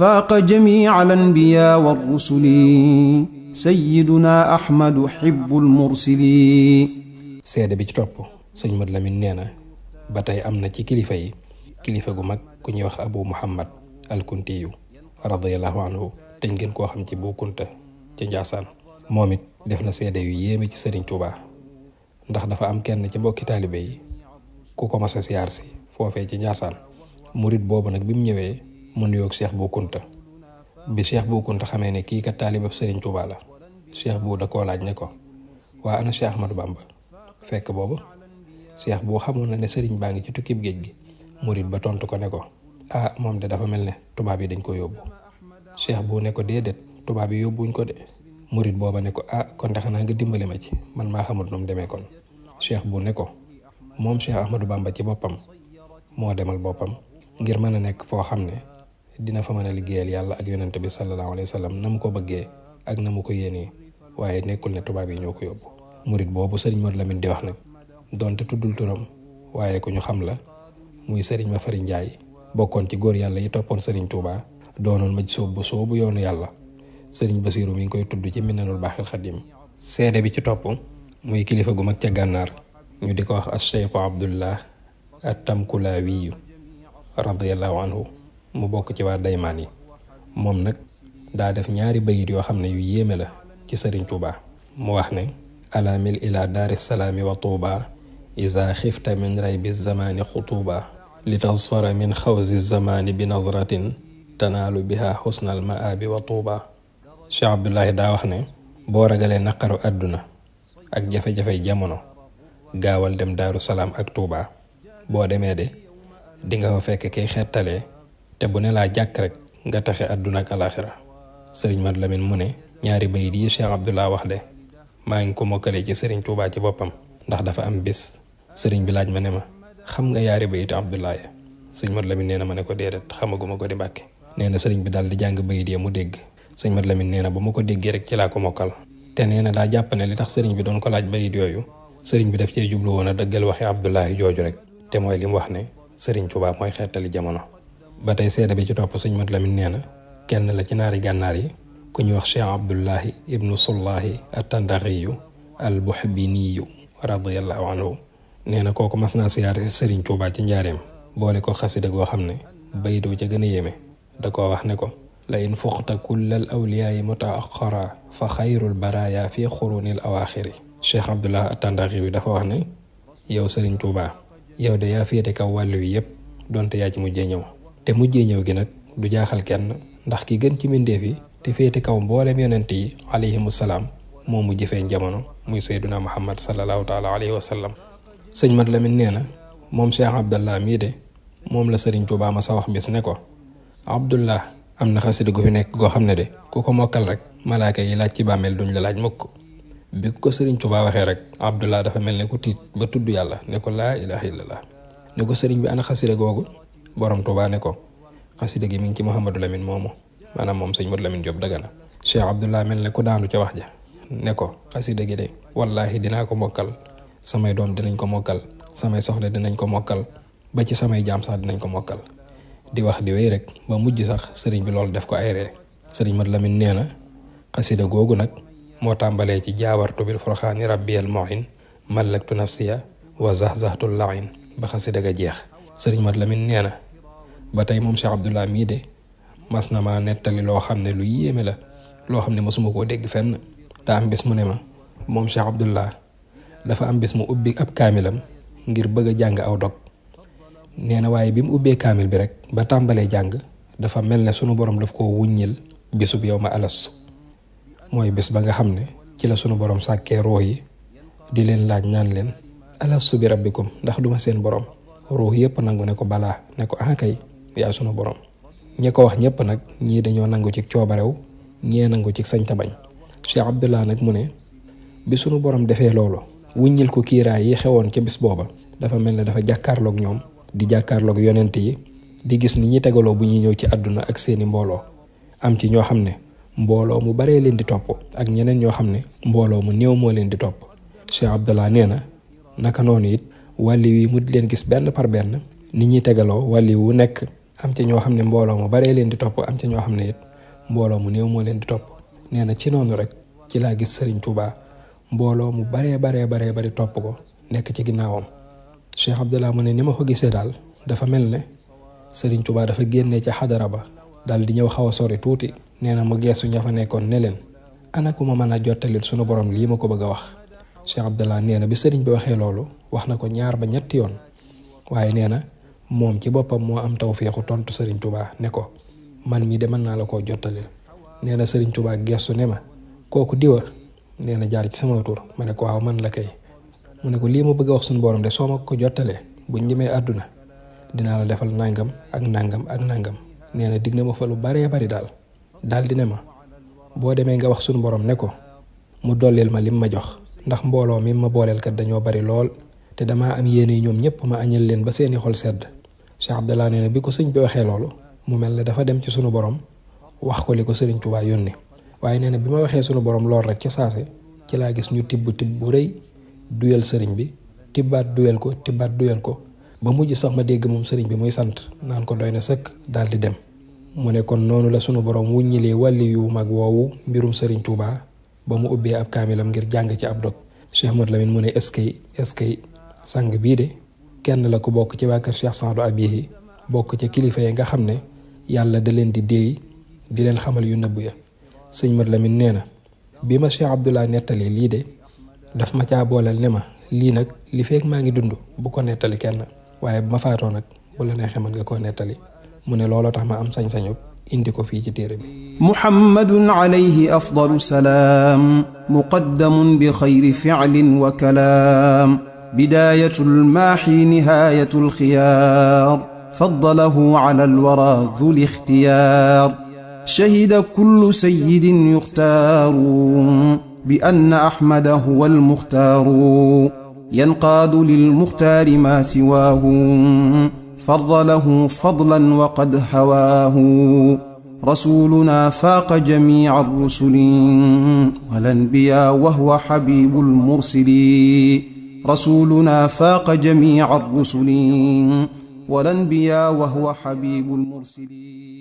فاق جميع الأنبياء والرسل سيدنا أحمد حب المرسلين. seede bi ci topp sëñ Mad Lamin nee na ba tey am na ci kilifa yi kilifa gu mag ku ñuy wax Abu Muhammad al-Kuntiyu radiyallahu anhu te ngeen koo xam ci Bu Kunta ci Njaasaan. moom it def na seede yu yéeme ci Sëriñ Tuubaa ndax dafa am kenn ci mbokki taalibe yi ku ko mas a siyaar si foofee ci Njaasaan. murit boobu nag bi mu ñëwee mu nuyoog Cheikh Bu Kunta bi Cheikh Bu Kunta xamee ne kii kat taalibab Sëriñ Tuubaa la Cheikh Bu da koo laaj ne ko waa ana Cheikh Ahmadou Bamba. fekk boobu Cheikh Bu xamoon na ne sëriñ baa ngi ci tukkib géej gi. murit ba tontu ko ne ko moom de dafa mel ne tubaab yi dañ ko yóbbu. Cheikh Bu ne ko déedéet tubaab yi yóbbuñ ko de. murit booba ne ko kon de xanaa nga dimbali ma ci man maa xamul nu mu demee kon. Cheikh Bu ne ko moom Cheikh Ahmadou Bamba ci boppam moo demal boppam ngir mën a nekk foo xam ne dina fa mën a liggéeyal yàlla ak yonente bi sallallahu alayhi wa sallam na mu ko bëggee ak na mu ko yéenee waaye nekkul ne tubaab yi ñoo ko yóbbu. murit boobu sëriñ Mad Lamin di wax nag donte tuddul turam waaye ku ñu xam la muy sëriñ Ma Fari Njaay bokkoon ci góor yàlla yi toppoon sëriñ Tuubaa doonoon maj soobu yoonu yàlla. sëriñ Basiiru mi ngi koy tudd ci Minanul Baaxil Xadim. seede bi ci topp muy kilifa gu mag ca gànnaar ñu di ko wax as-Cheikhu Abdullah at-Tamkulaawiyu radiyallahu anhu mu bokk ci waa Daymaan yi. moom nag daa def ñaari bayit yoo xam ne yu yéeme la ci sëriñ Tuubaa. mu wax ne alaamil ila daari salaami wa tuuba iza xifta min raybi zamaani xutuuba li tasfara min xawzi zamaani bi nazratin tanaalu biha xusnal maabi wa tuuba. Cheikh Abdullahi daa wax ne boo ragalee naqaru àdduna ak jafe-jafey jamono gaawal dem daaru salaam ak tuuba. boo demee de di nga fa fekk kay xettalee te bu ne laa jàkk rek nga taxe àdduna ak alaxira. sëriñ Mad Lamin mu ne ñaari bayit yi Cheikh Abdullah wax de maa ngi ko mokkale ci sëriñ Tuubaa ci boppam ndax dafa am bis sëriñ bi laaj ma ne ma xam nga yaari bayit Abdullah ya. sëriñ Mad Lamin nee na ma ne ko déedéet xamaguma ko di Mbàkke. nee na sëriñ bi daal di jàng bayit ya mu dégg. sëriñ Mad Lamin nee na ba ma ko déggee rek ci laa ko mokkal. te nee na daa jàpp ne li tax sëriñ bi doon ko laaj bayit yooyu sëriñ bi daf cee jublu woon a dëggal waxi Abdullahi jooju rek te mooy li mu wax ne sëriñ Tuubaa mooy xeetali jamono. ba tey seede bi ci topp sëriñ Mad Lamin nee na kenn la ci naari gànnaar yi ku ñuy wax Cheikh Abdullahi ibnu Sullahi at-Tandaxiyu al-Buhbiniyu radiyallahu anhu. nee na kooku mas naa siyaare si sëriñ Tuubaa ci njaareem boole ko xasida goo xam ne bayit wu ca gën a yéeme da koo wax ne ko la in fuqta kullal awliyaayi mutaaxara fa xayrul baraaya fi xurunil awaaxiri. Cheikh Abdullah at-Tandaxiyu dafa wax ne yow sëriñ Tuubaa yow de yaa féete kaw wàllu wi yépp donte yaa ci mujjee ñëw te mujjee ñëw gi nag du jaaxal kenn ndax ki gën ci mbindeef yi te féete kaw mboolem yonent yi alayhimu salaam moo mujj feeñ jamono muy sayduna Muhammad sallallahu taala alayhi wa sallam. sëñ Mad Lamin nee na moom Cheikh Abdallah mii de moom la sëriñ Tuubaa ma sa wax bis ne ko Abdullah am na xasida gu fi nekk goo xam ne de ku ko mokkal rek malaaka yi laaj ci bàmmeel duñ la laaj mukk. bi ko sëriñ Tuubaa waxee rek Abdullah dafa mel ne ku tiit ba tudd yàlla ne ko laa ilaha illallah. ne ko sëriñ bi ana xasida googu borom Tuubaa ne ko xasida gi mi ngi ci Mouhamadou Lamine moomu maanaam moom sëñ Mad Lamin Jóob Dagana. Cheikh Abdullah mel ne ku daanu ca wax ja ne ko xasida gi de wallaahi dinaa ko mokkal samay doom dinañ ko mokkal samay soxna dinañ ko mokkal ba ci samay jaam sax dinañ ko mokkal. di wax di wéy rek ba mujj sax sëriñ bi loolu def ko ay ree. sëriñ Mad Lamin nee na xasida googu nag moo tàmbalee ci jaawartu bil furxaani rabbiyal muhin mallaktu nafsiya wa zahzahtul lain ba xasida ga jeex. sëriñ Mad Lamin nee na ba tey moom Cheikh Abdullah mii de mas na maa nettali loo xam ne lu yéeme la loo xam ne masuma koo dégg fenn. daa am bis mu ne ma moom Cheikh Abdullah dafa am bis mu ubbi ab kaamilam ngir bëgg a jàng aw dog. nee na waaye bi mu ubbee kaamil bi rek ba tàmbalee jàng dafa mel ne sunu borom daf koo wuññil bisub yow ma alastu mooy bis ba nga xam ne ci la sunu borom sàkkee ruux yi di leen laaj ñaan leen alastu bi rabbikum ndax duma seen borom. ruux yépp nangu ne ko balaa ne ko kay yaa sunu borom. ñi ko wax ñëpp nag ñii dañoo nangu ci coobarew ñee nangu ci sañ ta bañ. Cheikh Abdullah nag mu ne bi sunu borom defee loolu wuññil ko kiiraay yi xewoon ca bis booba dafa mel ne dafa jàkkaarloog ñoom di jàkkaarloog yonent yi di gis ni ñi tegaloo bu ñuy ñëw ci àdduna ak seeni mbooloo. am ci ñoo xam ne mbooloo mu baree leen di topp ak ñeneen ñoo xam ne mbooloo mu néew moo leen di topp. Cheikh Abdullah nee na naka noonu it wàlli wi mu di leen gis benn par benn ni ñuy tegaloo wàlli wu nekk am ca ñoo xam ne mbooloo mu baree leen di topp am ca ñoo xam ne it mbooloo mu néew moo leen di topp. nee na ci noonu rek ci laa gis Serigne Touba mbooloo mu baree bari topp ko nekk ci ginnaawam. Cheikh Abdallah mu ne ni ma ko gisee daal dafa mel ne Serigne Touba dafa génnee ca xadara ba daal di ñëw xaw a sori tuuti. nee na mu geesu ña fa nekkoon ne leen ana ku ma mën a jottalil sunu borom lii ma ko bëgg a wax. Cheikh Abdallah nee na bi Serigne bi waxee loolu wax na ko 2 ba 3 yoon waaye nee na moom ci boppam moo am tawféexu tontu Serigne Touba ne ko man mii de mën naa la koo jottalil. nee na Serigne Touba geesu ne ma kooku diwa. nee na jaar ci sama tur ma ne ko waaw man la kay. mu ne ko lii ma bëgg a wax suñu borom de soo ma ko jottalee buñ ñemee àdduna dinaa la defal nangam ak nangam ak nangam. nee na dig na ma fa lu baree bari daal di ne ma boo demee nga wax suñu borom ne ko mu dolleel ma lim ma jox ndax mbooloo mi ma booleel kat dañoo bari lool te damaa am yéene ñoom ñëpp ma añal leen ba seeni xol sedd. Cheikh Abdallah nee na bi ko sëñ bi waxee loolu mu mel ne dafa dem ci sunu borom wax ko li ko Serigne Touba yónni. waaye nee na bi ma waxee sunu borom lool rek ca saase ci laa gis ñu tibb bu rëy duyal sëriñ bi tibbaat duyal ko ba mujj sax ma dégg moom sëriñ bi muy sant naan ko doy na sëkk daal di dem. mu ne kon noonu la sunu borom wuññilee wàlli yu mag woowu mbirum Serigne Touba ba mu ubbee ab kaamilam ngir jàng ci ab dog. Cheikh Modou Lamine mu ne est-ce que sang bii de kenn la ko bokk ci waa kër Cheikh Saadu Abihi bokk ca kilifa yi nga xam ne yàlla da leen di déey di leen xamal yu nëbb ya. sëñ Modou Lamine nee na bi ma Cheikh Abdallah nettali lii de daf ma caa booleel ne ma lii nag li feek maa ngi dund bu ko nettali kenn waaye bu ma faatoo nag bu la neexee mën nga koo nettali. mu ne looloo tax ma am sañ-sañu indi ko fii ci téere bi. muhammadun alayhi afdalu salaam muqaddamun bi xayri ficlin wa kalaam bidaayatul maaxi nihaayatul xiyaar faddalahu ala alwara dhul ixtiyaar shahida kullu sayyidin yuxtaaru bi anna ahmada huwa almuxtaaru yanqaadu lilmuxtaari maa siwaahu فضله فضلا وقد هواه رسولنا فاق جميع الرسل والأنبياء وهو حبيب المرسلين رسولنا فاق جميع الرسل والأنبياء وهو حبيب المرسلين